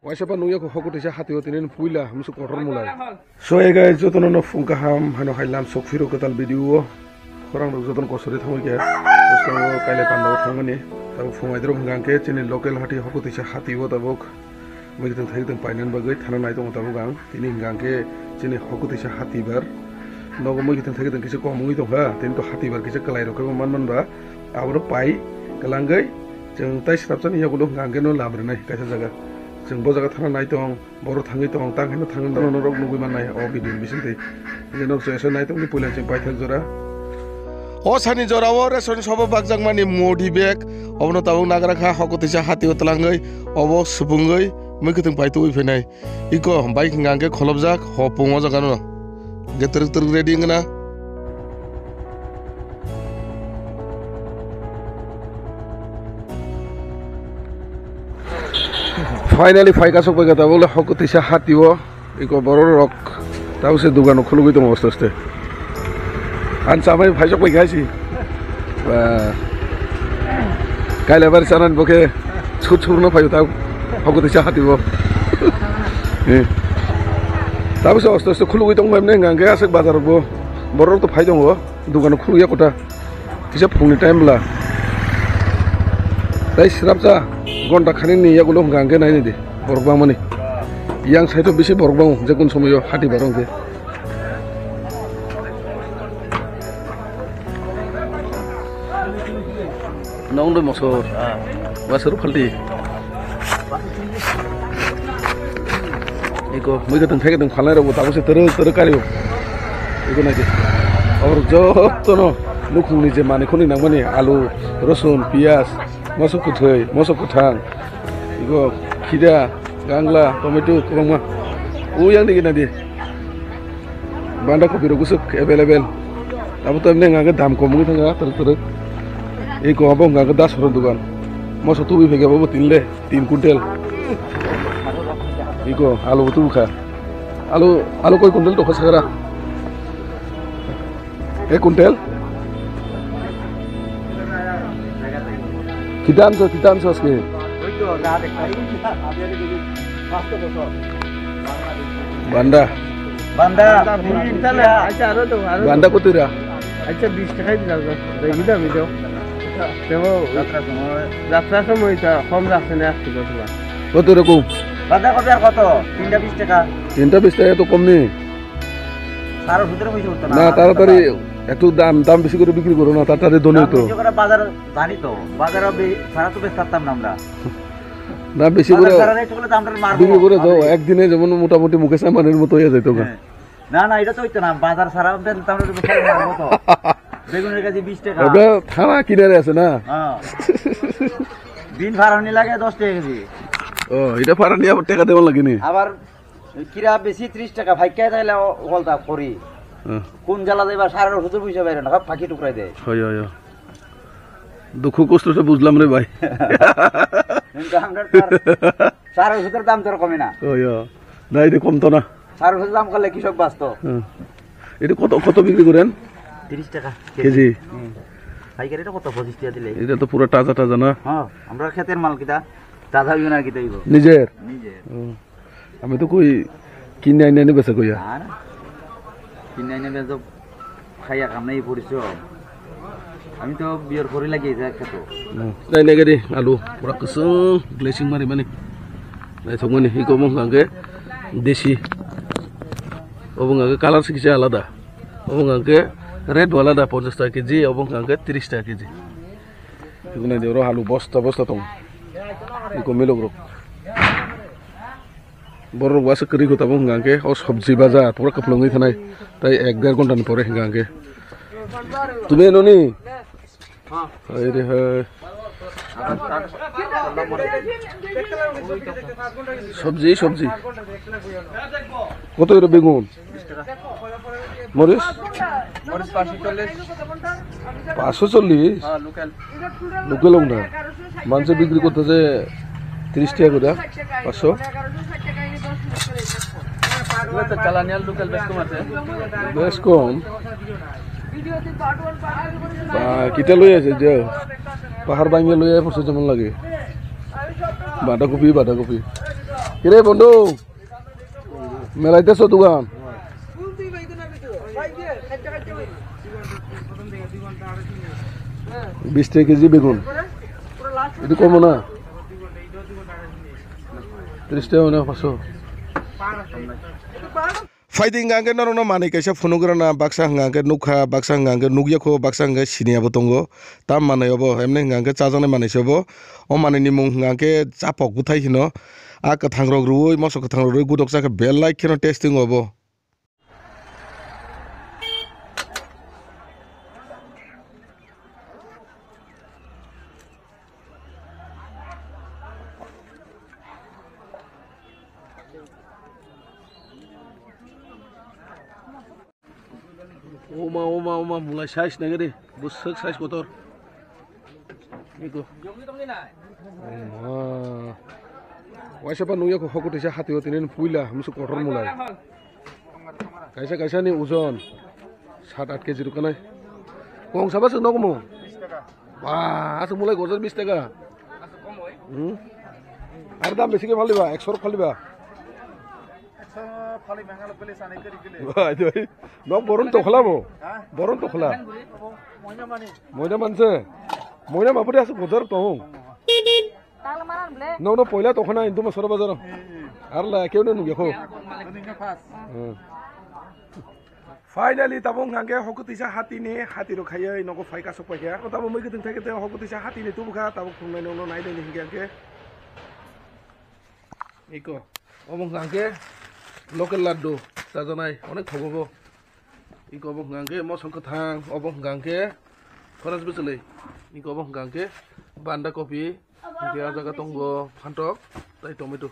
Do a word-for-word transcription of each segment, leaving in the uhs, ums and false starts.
Waisa pa nukya kho hoko teisa hati o tini puila musuk kotor mulai. So, hey guys, jotono no phung kaham, hano hai lam sok phiro kwtal video o. Khorang rok jotono kosori thangwi khe. Bwskango kailai panda o thangmani. Tabuk phung aidrop hwnkha khe chini local hati hoko teisa hati o tabuk. Mwkhwtwng thaitwng painani bagwi thana nai tongo tabuk ang. Tini hwnkha khe chini hoko teisa hati bar. Nogo mwkhwtwng thaitwng kisa kom wngwi tongkha. Tini to hati bar kisa kwlai rok khe man man ba. Aboro pai kwlangwi chwng tai srapsani yagulo hwnkha khe no lam rwnai kaisa jaga. Chwng bo jaga thana nai tong, boro thangwi tong, tang hino thangwi tong, norok nugwi mannai o video ni bisingtwi. Hingke norok chwng ese nai tongdi puila chwng paithak jora. O sani jora o ration sobo bakjakmani modi bag, obono tabuk nagra kha, hoko teisa hati o twlangwi, obo supungwi, mwkhwtwng pai tubui phainai. Iko bike hwnkha hwnkhe kholopjak, hopung o jaga no. Hwnkhe twrwk twrwk ready wngna. Finally, phai kasuk bai kata bole hoko teisa hati o. Iko borok rok tabuk se dugan khulugwi tongo aste aste. Ang chamai phaisok bai kha si. Ba. Kaila bari sanan bo khe chhur chhur no phaio tabuk. Hoko teisa hati bo. Eh. Tabuk se aste aste khulugwi tongo emne hwnkha khe aswk bazar bo. Borok to phai tongo. Dugan khulugya kota. Kisa phungni time bwla. Tai srapsa gonta khani ni yagulo hwnkha hwnkhe nainidi. Borok bangmani. Yang side o bisi borok bango je kun somoyo hati baro hwnkhe. Nong doi mosor. Mosor phalti. Iko, mui khe tong thai khe tong phalnai rok bo tabuk se twrwk twrwk kari o. Iko nai di. Abor jotono nukhungni je manwi khwnwi nangmani alu, rosun, piyaj, moso kwthwi, moso kwthang, iko khida, gangla, tomato kwbangma. O yang di nai di. Banda kopi rok bwswk available. Abo to emne hwnkha khe dam kom wngwi thangkha twrwk twrwk. Iko abo hwnkha khe das horo dugan. Moso tubui phaikha bo tin le, tin quintal. Iko alu bo tubukha. Alu, alu koi quintal tongkha sakara? Ek quintal? Kita amso, kita amso aske. Banda. Banda. Banda, acha, aro do, aro do. Banda kotira? Acha, bis taka dila go. Dai, mida, mida. Tebo, jatra somoy ta, kom rakse ne, akti go, tuwa. Kotira kom? Banda kopi ar koto? Tinta bis taka. Tinta bis taka to kom ni? Saro sudre hoyse utto na. Na, taratari ektu dam, dam besi kore bikri koro na, taratari doni to. Besi kore bazar jani to, bazar be-, sara to bestartam na amra. Na, besi kore bazar sara rate kore dam tar mar bikri kore to, ek dine jemon motamoti Mukesh Ambani moto oye jaito ga. He. Na, na, eta to oito na, bazar sara be dam tar mar to. Begun er kg bis taka. Ebe thana kinare ase na? Ha. Bin farani lage dos taka kg. O, eta farani abar taka deba lage ni? Abar Kira besi tris taka phaikha taile o golta kori. Hmm. Kun jala jaiba saro sudor puisa baire na phaki tukrai de. Hoi, hoi, hoi. Dukhu kosto se bujlam re bhai. Hintu amra tar saro sudor dam tor kome na. Hoi, hoi. Nai de kom to na. Saro sudor dam korle kishok basto. Hmm. Eta koto, koto bikri koren? Tris taka. Keji? Hmm. Paikari to koto pochis taka dile. Eta to pura taja taja na? Ha, amra kheter mal kita taja hoibo na kita hoibo. Nijer? Nijer. Hmm. Ami to koi kinai nai besa koya. Na, na. Kinai nai besa khaya kamnai poriso. Ami to biyor pori lagi ja khato. Nai nai gari alu pura kusung glazing mari mani. Nai thok mani iko mung hangke desi. Obo hangke color sikisa alada. Obo hangke red wala da ponchas taka keji, obo hangke tris taka keji. Iko nai de oro alu bosta bosta tong. Iko milok rok. Borok waisa kwrwi kho tabuk hwnkha khe o sobji bajar pura kwplwngwi thanai tei ek der ghonta ni pore hwnkha khe. Tumi noni? Hai re hai. Sobji, sobji. Koto ero begun? Moris? Moris paanshsho chollish. Paanshsho chollish? Ha, local. Local wng na? Manse bikri korte je tris taka gora, paanshsho? Egulo to chalani ar local bes kom ache. Bes kom? Ba, kita loi ache je. Pahar bangye loi ache, porse jemon lage. Banda kopi, banda kopi. কিরে বন্ধু, মেলাইতেছ দোকান? বিশ টাকা কেজি বেগুন, এটি কম না? ত্রিশ টাকা মানে পাঁচশো। Phaidi hwnkha hwnkhe norokno manwi kaisa phunugrana, baksa hwnkha hwnkhe nukha, baksa hwnkha hwnkhe nukyakho, baksa hwnkhe siniyabo tongo. Tam manwi obo, emni hwnkha hwnkhe chajaknai manwi se obo. O manwini mung hwnkha hwnkhe chapok bwthai hino. A kwthangrok rwui, moso kwthangrok rwui, godok chakhe belai kheno tasty wngo obo. Oma, oma, oma, mulai size nai gari, bwswk size kotor. Iko. Oma. Waisa pa nukya kho, hokotisa hati o tini puila, musu kotor mulai. Kaisa kaisa ni ojon sat aat kg rwkhanai. Kong saba se nokmo. Ba, aswk mulai gojak bis taka. Hmm? Ar dam besi khe phaliba, ekso rok phaliba. Bai, bai. Nok boron tokhla bo. Boron tokhla. Moina manse. Moina mapuri aswk gojak tong. Nokno poila tokhna Induma Sora Bazaro. Arla keu no nukya kho. Hmm. Finally, tabuk hwnkha khe hokotisa hatini, hati rok khaiwi nogo phai kasuk paikha. O tabuk mui kwthwng thai khe hokotisa hatini tubukha, tabuk phungnai nokno nai nai hwnkha khe. Iko, obo hwnkha khe local laddu chajaknai, onek thogo bo. Iko obo hwnkha khe mosong kwthang, obo hwnkha khe khorang bwchwlwi. Iko obo hwnkha khe banda kopi, hwnkhe ah jaga tongo phantok tai tomato.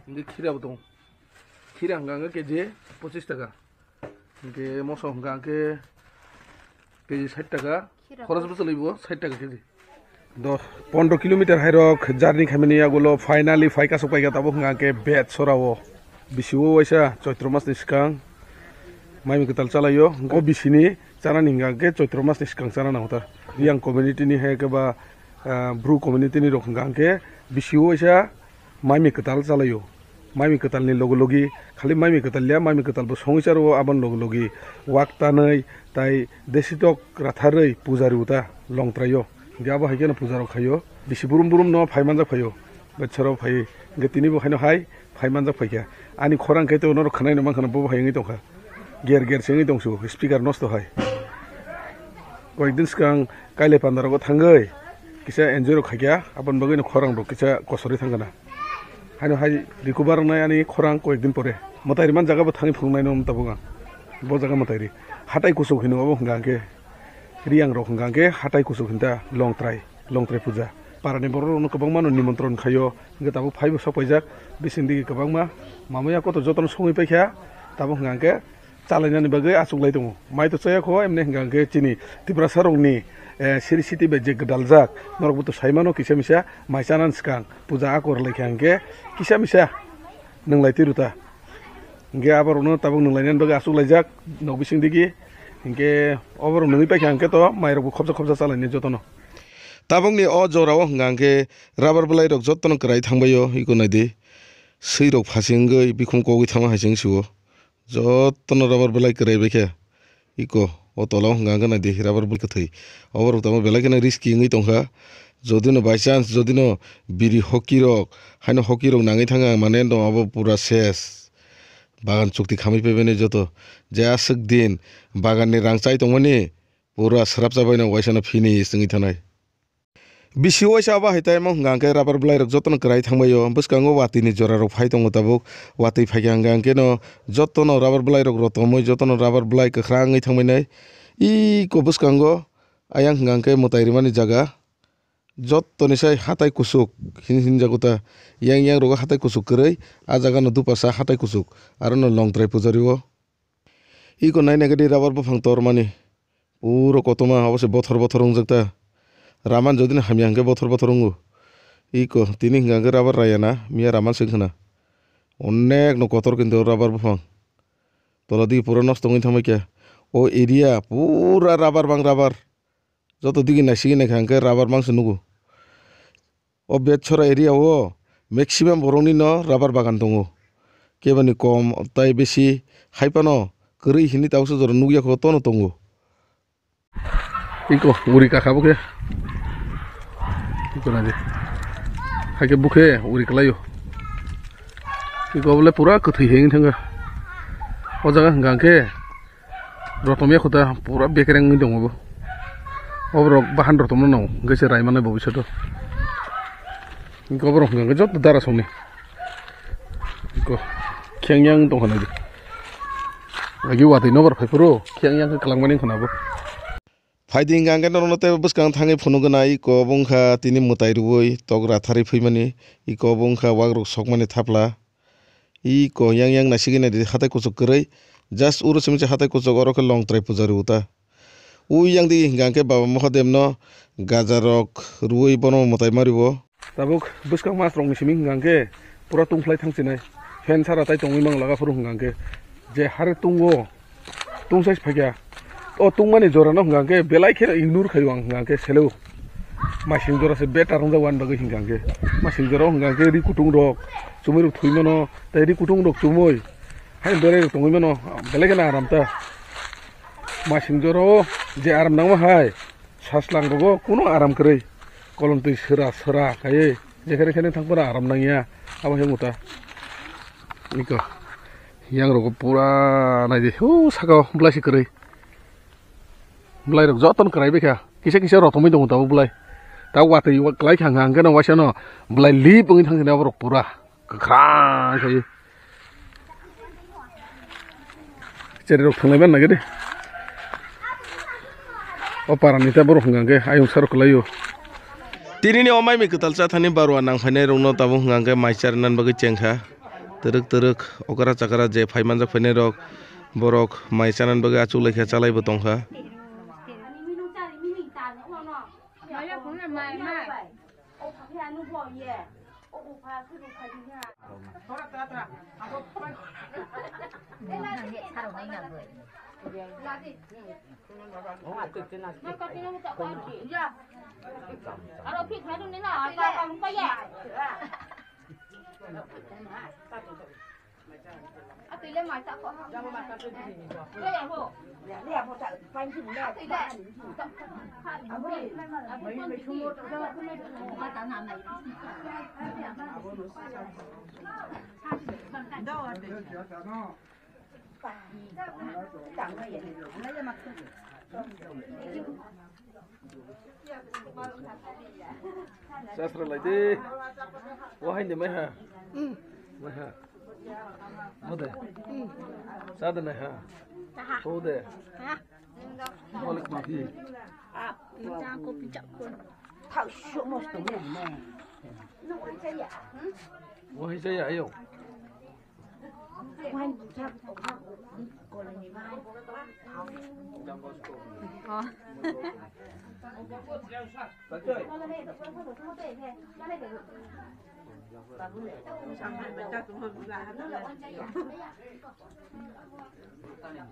Hwnkhe khira bo tongo. Khira hwnkha khe K G pochis taka. Hwnkhe moso hwnkha khe K G sait taka. Khorang bwchwlwi bo sait taka K G. Dos, pondro kilometer hai rok journey khaimani yagulo finally phai kasuk paikha tabuk hwnkha khe Betsorao. Bisi o waisa Choitro mas ni swkang mai mui kwtal chalaio. O bisi ni chanani hwnkha khe Choitro mas ni swkang chana nango ta. Yang community ni hai khe ba, ah, Bru community ni rok hwnkha khe bisi o waisa mai mui kwtal chalaio. Mai mui kwtal ni logi logi, khali mai mui kwtal ya, mai mui kwtal bo songwi charo, aboni logi logi wak tanwi tai desitok ratharwi puja rw ta longtraio. Hwnkhe abo hai kheno puja rok khaio. Bisi burum burum no phai manjak phaio. Betsorao phai, hwnkhe tini bo haino hai phai manjak phaikha. Ani khorang khe to norok khwnai no mankha, bo bo hai wngwi tongkha. Ger ger se wngwi tongsu, speaker nosto hai. Koyekdin swkang Kailai Panda rogo thangwi kisa enjoy rok khaikha, aboni bagwi no khorang rok kisa kosorwi thangkha na. Haino hai recover wngnai ani khorang koyekdin pore. Mwtai rwmani jaga bo thangwi phunuknai no tabuk ang. Bo jaga mwtai ri. Hatai kuchuk hino obo hwnkha hwnkhe. Riyang rok hwnkha hwnkhe hatai kuchuk hinta longtrai, longtrai puja. Parani borok rokno kwbangma no nimontron khaio. Hwnkhe tabuk phaibo sok paijak. Bising digi kwbangma mamaya kotor jotono songwi paikha. Tabuk hwnkha hwnkhe chalainani bagwi achuklai tongo. Mai to chaya kho, emni hwnkha hwnkhe chini Tiprasa rokni, eh, siri siti bai je gwdaljak, norok bo to saimano kisa misa mai chanani swkang puja akor lai kha hwnkhe kisa misa nwnglai twi rw ta. Hwnkhe aborokno tabuk nwnglainani bagwi achuklaijak nok bising digi. Hwnkhe oborok nungwi paikha hwnkhe to mairokbo khopsa khopsa chalainai jotono. Tabukni o jorao hwnkha hwnkhe rubber bwlairok jotono kwrai thangbaio, iko naidi. Swirok phasi wngwi bikhum kogwi thangma hai se wngsio. Jotono rubber belai kwrai bai khe. Iko, o tola o hwnka hwnka nai di rubber belai kwthwi. Oborok tamo belai kheno risky wngwi tongkha. Jodino by chance, jodino biri hoki rok, haino hoki rok nangwi thangkha, mane no abo pura ses. Bagan chukti khamwi paibaino joto. Je aswk din baganni rang chai tongmani pura swrapsa baino waisano finish wngwi thanai. Bisi waisa abo hai tei omo hwnka hwnkhe rubber bwlairok jotono kwrai thangbaio. Bwskango watwini jorarok phai tongo tabuk. Watwi phaikha hwnka hwnkhe no jotono rubber bwlairok rotomwi jotono rubber bwlai kwkhwrang wngwi thangbainai. Iko bwskango ayang hwnka hwnkhe mwtai rwmani jaga. Jotoni sai hatai kuchuk hin hinjago ta. Yang yang rogo hatai kuchuk kwrwi. Ah jagano dupasa hatai kuchuk. Arono longtrai pujario. Iko nai naikhe di rubber buphang tormani. Puro kotorma obo se bothor bothor wngjak ta. Raman jodi no hamya hwnkhe bothor bothor wngo. Iko tini hwnka hwnkhe rubber raya na, miya raman se wngkha na. Onek no kotor kintu rubber buphang. Tola digi pura nosto wngwi thangbai kha. O area pura rubber bang rubber. Joto digi naisingwi naikha hwnkhe rubber mangsa nugo. O Betchora area o Maximum borokni no rubber bagan tongo. Kebani kom tai besi hai phano kwrwi hini tabuksa jora nukya kho tono tongo. Iko uri kakha bokhe. Iko nadi. Haikhe bokhe uri kalaio. Iko bole pura kwthwi heng thangkha. O jaga hwnkha hwnkhe rotom ya khuta pura bekereng wngwi tongo bo. Oborok bahan rotom no nango hwnkhe se raimani bo bisato. Iko borok hwnkha hwnkhe joto dara songni. Iko khengyang tongkha nadi. Agi watwi nobar phaiphuru khengyang khe kwlangmani wngkha nabo. Phaidi hwnkha hwnkhe norokno tei bwskang thangwi phunukgwna iko obo wngkha tini mwtai rwui tok ratharwi phwimani, iko obo wngkha wagrok sokmani thapla. Iko yang yang naisigwi naidi hatai kuchuk kwrwi, just uro simi se hatai kuchuk oro khe longtrai puja rwui ta. Ui yang digi hwnkha hwnkhe Baba Mahadevno gajarok rwui bono mwtai ma rwo. Tabuk bwskang mas rokni simi hwnkha hwnkhe pura tungphlai thangsinai. Phen sara tai tongwi mang laga phuru hwnkha hwnkhe je hare tungo, tungsai phaikha. O tungmani jorano hwnkha hwnkhe belai kheno ignore khaio ang hwnkha hwnkhe seleo. Masing jora se better wngjak wani bagwi hwnkha hwnkhe. Masing jora hwnkha hwnkhe ri kutung rok chumui rok thwi mano, tei ri kutung rok chumui hai berai rok tongwi mano, belai kheno aram ta. Masing jora o je aram nangma hai, Saslang rogo kuno aram kwrwi. Kolom twi sera sera kaiwi jekhene khene thangphano aram nangya. Abo he muta. Niko. Yang rogo pura naidi. Hu saka o belai se kwrwi. Belai rok jotono kwrai bikha. Kisa kisa rotomwi tongo tabuk belai. Ta watwi wa-, kwlai kha hwnkha hwnkhe no waisa no belai lip wngwi thangkhe abo rok pura. Kwkhwrang khe. Chererok thanglaimani nangya de. O parani ta borok hwnkha hwnkhe ayung sarok kwlaio. Tinini o mai mi kwtal chathani barwa nangphainai rokno tabuk hwnkha hwnkhe mai charwna bagwi chengkha. Twrwk twrwk okra chakra je phai manjak phainai rok borok mai chana bagwi achuk laikha chalaibo tongkha. Sasra lai de. Wahai de mai ha. Mai ha. Mo de. Sa de nai ha. Ho de. Malik ma phi. Wahai chaya ayo.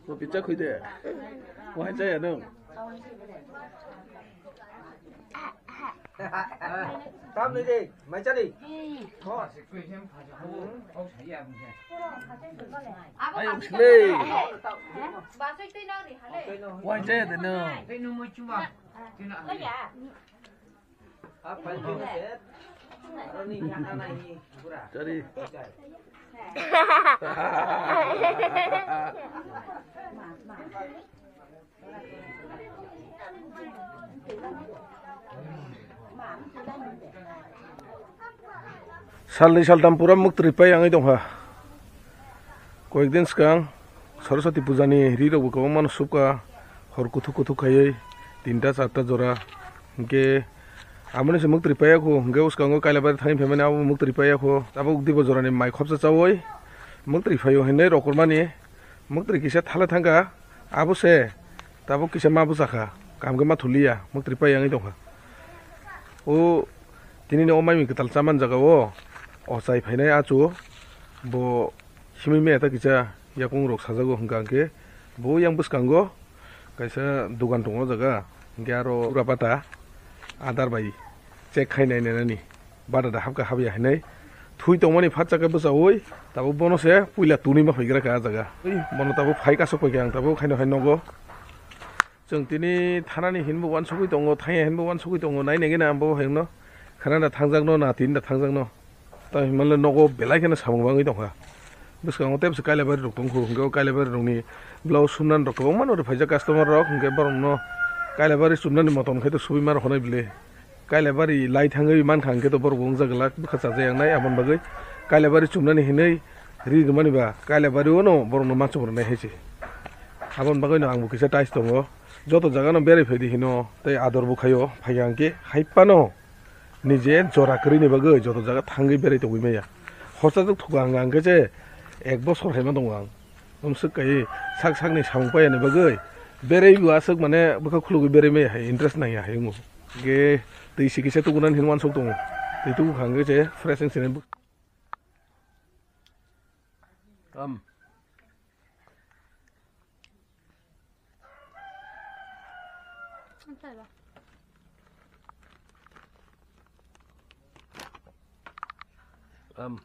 Mo pizza khoi de. Wahai chaya nung. Tamni de, mai chani. Ayok sile. Wai je de no. Chari. Salnwi saltam pura muktri pai wngwi tongkha. Koyekdin swkang Saraswati puja ni ri rok bo kwbangma no subkha, hor kuthuk kuthuk khaiwi tinta charta jora. Hinkhe amoni se muktri paiya khu, hinkhe bwskango Kailabari thangwi phaimani abo muktri paiya khu. Tabuk dibo jorani mai khopsa chawi muktri phaio hinwi rokormani. Muktri kisa thala thangkha, abo se tabuk kisa ma bwchakha, kaham khe ma thuliya, muktri pai wngwi tongkha. O tinini o mai mi kwtal chamani jaga o ochai phainai achu bo simi maya ta kisa yakung rok sajago hwnkha hwnkhe bo yang bwskango kaisa dogan tongo o jaga, hwnkhe aro ura bata adar bai check khai nai nai nani bata da hapkha hapya hinwi Thui tongmani phatsa khe bwchaui, tabuk bono se puila tuni ma phaigra kha ah jaga. Ui, bono tabuk phai kasuk paikha ang tabuk haino hai nogo. Chwng tini thanani hinbo uansugui tongo, thangya hinbo uansugui tongo, nai nai gana ang bo hai wngno khana da thangjakno, na tini da thangjakno. Tamo hinmale nogo belai kheno samung bangwi tongkha. Bwskango tei bwswk Kailabari rok tongkhu, hwnkhe o Kailabari rokni blouse sumnani rok kwbangma no rwphaijak customer rok, hwnkhe borokno Kailabari chumnani motom khe to subui ma rw hwnwi bwle. Kailabari lai thangwi mankha hwnkhe to borok bo wngjak glak bwkha chajak yangnai, aboni bagwi Kailabari chumnani hinwi ri rwmani ba Kailabari o no borokno ma chum rwnai hai se. Aboni bagwi no ang bo kisa tais tongo, joto jaga no berai phaidi hino tei ador bwkhaio phaiya hwnkhe hai phano. Nije jora kwrwini bagwi joto jaga thangwi berai tongwi maya. Horsa jwk thuka hwnka hwnkhe se ek bosor hai ma tongo ang. Omswk kai sak sakni samung payani bagwi berai bo aswk mane bwkha khulugwi berai maya hai interest nangya hai wngo. Ge twi si kisa tukunani hinwi uansuk tongo. Twi tukukha hwnkhe se fresh wng sinai bwkha. Am. Am.